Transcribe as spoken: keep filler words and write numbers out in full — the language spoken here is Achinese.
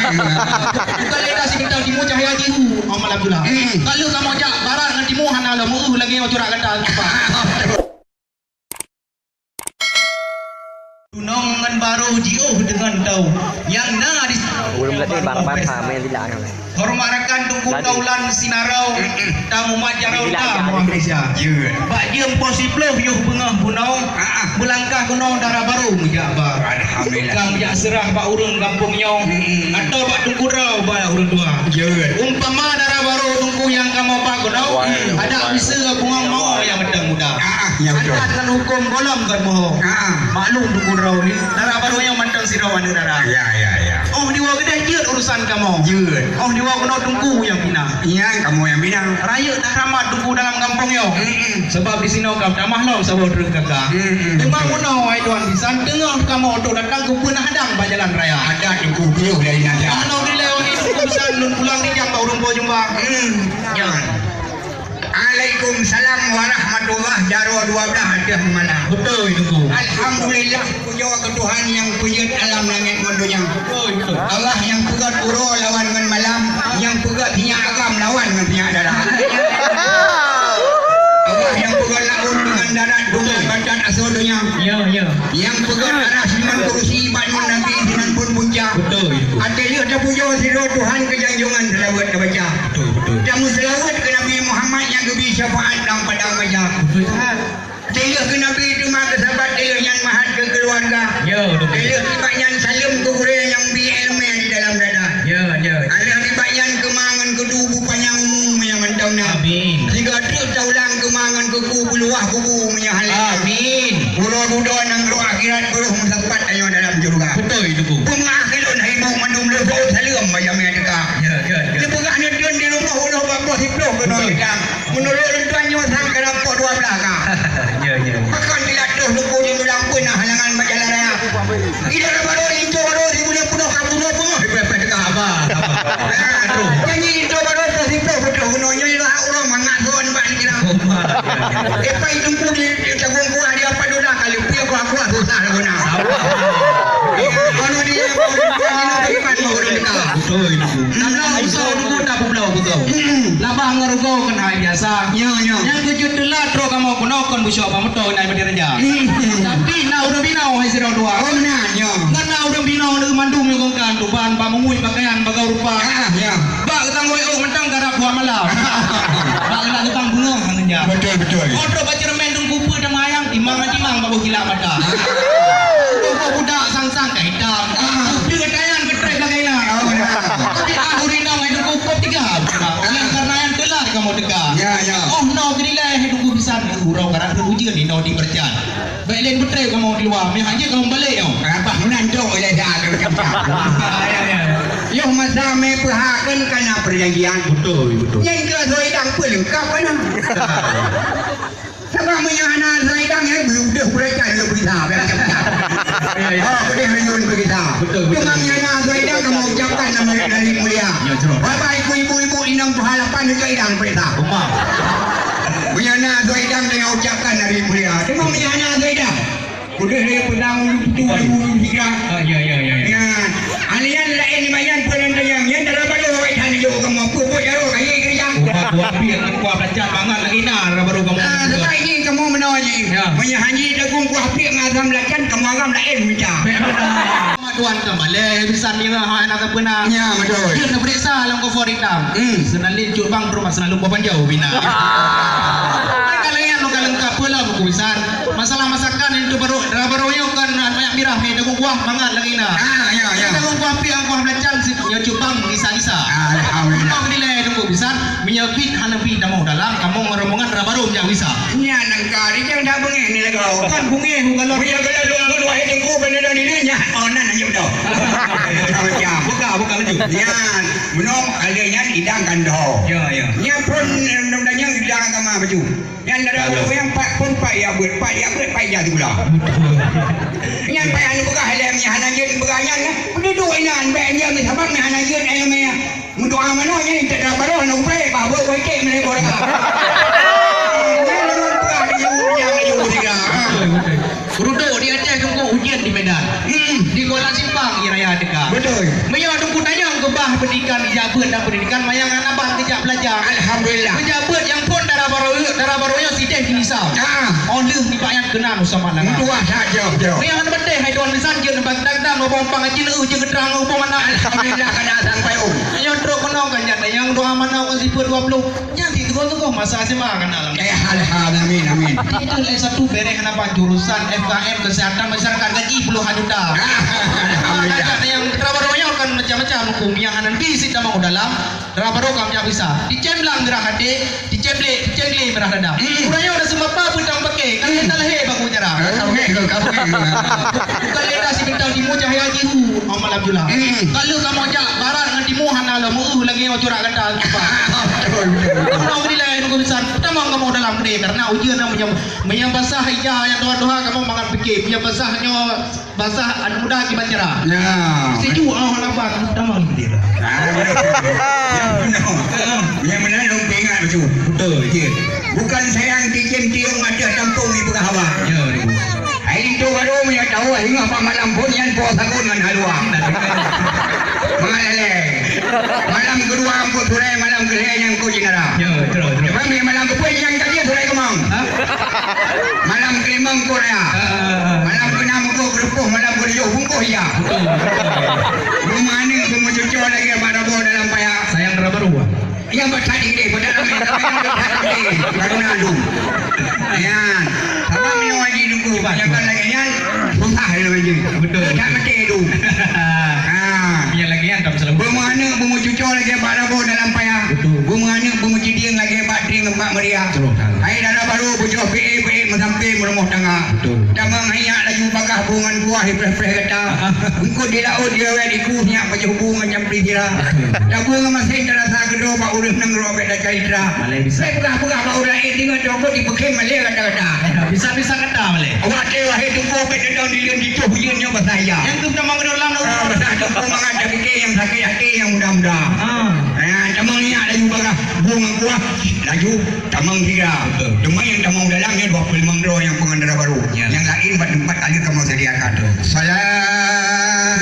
Bukan lé dah si bintang timu cahya jihu, oh, malam tu lah. Hmm. Kalau kamu jak barat ngan timu hana lo meu lagi yang curak kata. Tunong ngon barô jiôh deungon tau nyang na di Ureueng meulakèe bang, bang, bang, main tidak. Horeumat rakan Teungku Taulan Sinarau, tamu mat jaroe ta Malaysia. Ya. Bak jeuem poh siplôh yoh beungoh bunoe, ah, ah, beulangkah keunoe dara barô meujak ba. Alhamdulillah. Ka meujak seurah bak ureueng gampông nyoe, mm-mm, atau bak Teungku Rau bak ureueng tuha. Ya. Umpama dara barô Teungku nyang kamoe ba keunoe, mm, adak miseue bungong mawö nyang mantong muda. Ah, ah, ya, betul. Adat ngon hukôm gohlom kon bohong. Ah, ah. Maklum Teungku Rau ni, dara barô nyang mantong sidroe aneuk dara. Ya, ya, ya. Oh, diwoe keudeh jeuet urusan kamoe. Jeuet. Oh, diwoe keunoe Teungku nyang bina. Iya, kamoe nyang bina. Rayeuk that rahmat Teungku dalam gampông nyoe. Mm-mm. Sebab di sinoe ka tamah lom saboh treuk kaka. Mm-mm. Teuma meunoe, wahai tuan bisan, teungoh kamoe untuk datang keu peunah hadang bak jalan raya. Ada Teungku piôh dari Naja. Alhamdulillah, wahai Teungku bisan, lôn pulang rijang bak ureueng po jumba. Hmm, jangan. Waalaikumsalam warahmatullah, jaroe dua blah ateueh malam. Beutôi, Teungku. Alhamdulillah, pujoe keu Tuhan nyang peujeuet alam langét ngon donya. Beutôi, beutôi. Allah nyang peugöt uroe lawan ngon malam, nyang peugöt sinyak agam lawan ngon sinyak dara. Allah nyang peugöt laôt deungon darat, bukan batat asoe donya. Ya, ya. Nyang peugöt arasy ngon kurusi, bak ngon Nabi sinan phon punca. Beutôi, Teungku. Até lheueh tapujoe sidroe Tuhan keu janjongan seulaweuet tabaca. Beutôi, beutôi. Tameuseulaweuet keu Nabi Muhammad nyang geubri syafaat lam padang mahsyar. Beutôi that. Até lheueh keu Nabi teuma keu sahabat, até lheueh nyan mahat keu keuluwarga. Ya, beutôi. Até lheueh nibak nyan saleuem keu gurée nyang bi iéleumé di dalam dada. Ya, ya. Até lheueh nibak nyan keu ma ngon keu du bu panyang umu nyang mantong na. Amin. Sigoe treuk taulang keu ma ngon keu ku beuluwah kubu meunyoe hana. Amin. Uroe dudoe nanggroe akhirat, peuruh meusapat tanyoe dalam syeuruga. Beutôi, Teungku. Beungoh akhé lôn hai bu mandum leusoe saleuem bak jamé teuka. Ya, ya, ya. Neupeugah neuteun di rumoh uroe bak boh siplôh keunoe. Beutôi. Meunurot lôn tuan nyoe sang ka lampôh dua blah ka. Ya, ya, ya. Pakon bila troh Teungku di tulang pun na halangan bak jalan raya. Ida barô linto barô di buleuen peunoh ka bunoe peungoh di pepet ka haba. Haba. Nah, troh. Nyan linto barô troh siplôh peutroh bunoe nyoe lah ureueng mangat son bak ni kira. Oh, ma. Ya, ya, ya. Epai Teungku di, di Tagong Kuah di apa dolah kali pih kuah-kuah susah lagu na. Sawa. Ya, kono dia, kono dia, kono dia, kono dia. Beutôi, Teungku. Nah, nah, usaha Teungku tak peublok beutôi. Hmm. Labah ngon rugoe keunan biasa. Ya, ya. Nyang keujeuet teulat trok kamoe keunoe kon beusyok bak moto nai badi raja. Hmm. Tapi na ureueng binoe hai sidroe dua. Oh, na, ya. Ngon na ureueng binoe lé mandum nyang gongkan tuban, bak meungui pakaian, bagawa rupa. Ah, ya. Bak geutanggôi ôk mantong karab buah malam. Bak geunak geutang beungoh hana nyan. Beutôi, beutôi. Oh, trok bak ceureumen Teungku peue tamah ayang, timang ngon timang bak boh kilak mata. Boh budak sang-sang ka itam. Ah. Peue geutanyan geutrek lagèe na. Oh, ya. Tapi ah, ureueng inong hai Teungku kop tiga. Nyang karena nyang teulat kamoe teuka. Ya, ya. Oh, no, geudilai hai Teungku bisan. Uroe karab ujeuen inoe di Meureujan. Bèk lé beutrép kamoe di luwa, meuhana jeuet kamoe balek nyoe. Rabah meunan trok ilèe dah ka macam-macam. Ya, ya. Yoh masa mé peuhah kan ka na peujanjian. Beutôi, beutôi. Nyan keu asoe idang peue leungkap ka na. Sabab meunyoe hana asoe idang, nyan beudôh peureukan lé peugisa, bèk macam-macam. Ya, ya. Oh, beudôh reuyôn peugisa. Beutôi, beutôi. Cuma meunyoe hana asoe idang, kamoe ucapkan nama dari mulia. Ya, jroh. Bapak, ibu, ibu-ibu, inong tuha lapan, itu idang peuriksa. Uma. Meunyoe na asoe idang, tanyoe ucapkan dari mulia. Cuma meunyoe hana asoe idang, Udeh lé peudang ulu putu, ulu, ulu sigra. Ah, ya, ya, ya, ya. Ya. Alian laén nibak nyan peue lôn tanyong. Nyan dara barô awak that neujok kamoe. Peue buet jaroe kayèe keureuja. Kuah, kuah piek ngon kuah belacan mangat lagèe na dara barô kamoe. Ah, sebaik jih kamoe meunoe jih. Ya. Meunyoe hana jiteugung kuah piek ngon asam belacan, kamoe agam laén mita. Bèk meunoe. Tuan ka malèe, bisan nyoe hai na sapeue na. Ya, beutôi. Jeuet neupeuriksa lam kufur itam. Hmm. Seunalin cut bang, terus seunalin buah panjau bina. Hai ka lagèe nyan, ka leungkap peue lom, Teungku bisan. Masalah masakan itu baru, dara barô nyoe kan, minyak mirah, mie dagu kuah mangat lagèe na. Ah, ya, ya. Dagu kuah piek, kuah belacan, si nyoe cubang gisa-gisa. Alhamdulillah. Alhamdulillah, Teungku bisan, meunyoe bit hana bit tamong dalam, kamoe ngon rombongan dara barô meujak gisa. Nyan nangka, rijang dak beungèh ni lagoe. Kan beungèh, bukan lom. Meunyoe kalau lôn kheun wahai Teungku, beuneuh dah ni, nyan, oh, nan hana beutôi. Macam-macam. Buka, buka laju. Nyan, meunyoe kali nyan idang kan doh. Ya, ya. Nyan pun, eh, undang-undang nyan idang agama baju. Nyan dara ureueng nyang pat pun pat ya beuet, pat ya beuet, pat ya sikula. Nyan pat anu peugah lé, meuhana jeuet peugah nyan, dudoe inan, bèk nyan meusabat meuhana jeuet, eh, meudoa manoe nyan, tak ada baroh, nak upai, bah, buet, buet, cek, meulebor ka. Nyan ureueng peugah di nyan, nyan, nyan, nyan. Rudok di Aceh, Teungku, ujeuen di Medan. Hmm. Di Kuala Simpang, ie raya teuka. Beutôi. Meunyoe Teungku tanyong, Keubah pendidikan, pejabat dan pendidikan, manyang aneuk abang geujak belajar. Alhamdulillah. Pejabat nyang phon dara barô, dara barô nyoe sideh di Misau. Ah. Oh lheueh nibak nyan keunan Ustaz Mat Langa. Meutuah that jaweueb, jaweueb. Nyang hana beuteh hai tuan bisan jeuet bak dang-dang, ubong pang haji leueh jeuet geutrang ubong aneuk. Alhamdulillah, kana sampai um. Nyoe trok keunoe kan nyan, nyang doa mana kon sifeuet dua puluh. Nyan siteugah-teugah masa S M A kana lam. Eh, alhamdulillah, amin, amin. Tinggal S satu bereh hana ban jurusan F K M kesehatan masyarakat gaji puluhan juta. Alhamdulillah. Ada yang terbaru nyoe kan macam-macam hukum yang hana bi sit tamong dalam. Terbaru kam jak bisa. Dicemblang gerah hati, dicemblek, dicengle merah dada. Hmm. Urang nyoe dah semapa beutang pakai, kan kita lahir baku cara. Ah, kau ngeh, kau, kau ngeh, kau. Bukan leda si bintang timu cahaya jiru, oh, malam jula. Hmm. Kalau kamu jak barat ngan timu hana lo, mu lagi mau curak gata. Betul, betul, betul. Alhamdulillah, nunggu pisan. Tamong kamu dalam gede karena ujian yang menyem-, menyem basah ija yang doa-doa kamu mangat pikir. Menyem basah nyo basah aneuk muda kiban cara. Ya. Sejuk awak lapan tamong dia. Ah, betul. Yang benar. Yang benar dong ingat betul. Betul, ya. Bukan sayang tijem tiung ada tampung di peugah awak. Ya, betul. Hai itu baru punya tahu hingga apa malam pun yang puasa pun dengan halua. Mengalele. Malam kedua angkut surai, malam kelima nyang angkut jinara. Ya, betul, betul. Cuma malam keempat nyang tadi surai kemang. Ha? Malam kelima angkut raya. Ha, ha, ha. Malam keenam angkut kerupuh, malam ketujuh bungkus ija. Betul, betul. Rumah ni semua cucur lagi pada boh dalam payah. Sayang dara baru, ah. Yang bertadi deh, pada ramai, ramai yang bertadi deh. Baru nak lu. Ayan. Sama minum lagi nunggu. Jangan lagi nyan. Susah dia lagi. Betul. Tak mati tu. Ha. Yang lagi yang tak selalu. Bumeuaneuk bumeucucô lagèe bak rabo dalam paya. Betul. Bumeuaneuk bumeucidieng lagèe bak trieng bak meuria. Betul. Hai dara barô bujôh piéh-piéh meusampé meurumoh tangga. Betul. Tamong hai nyak laju bagah bu ngon kuah ipreh-preh gata. Engkot di laôt di awét iku nyak pajoh bu ngon campli sira. Betul. Tabu ngon masén tarasa keudroe bak ureueng nanggroe bèk tacalitra. Malèe bisa. Bèk peugah-peugah bak ureueng laén deungö cokot dipeukhém malèe gata-gata. Bisa-bisa gata malèe. Awak teu wahé teungku bèk teudong di leuen jicoh ujeuen nyoe basah ija. Nyang keuh tamong keudroe lam. Ah, basah teungku mangat tapike nyang sakét até nyang muda-muda. Ah. Ah, tamong nyak laju bagah bu ngon kuah, laju tamong tiga. Betul. Cuma nyang tamong dalam nyoe dua puluh lima droe nyang peungon dara barô. Ya. Nyang laén bak teumpat ka lheueh kamoe sediakan. Betul. Salam.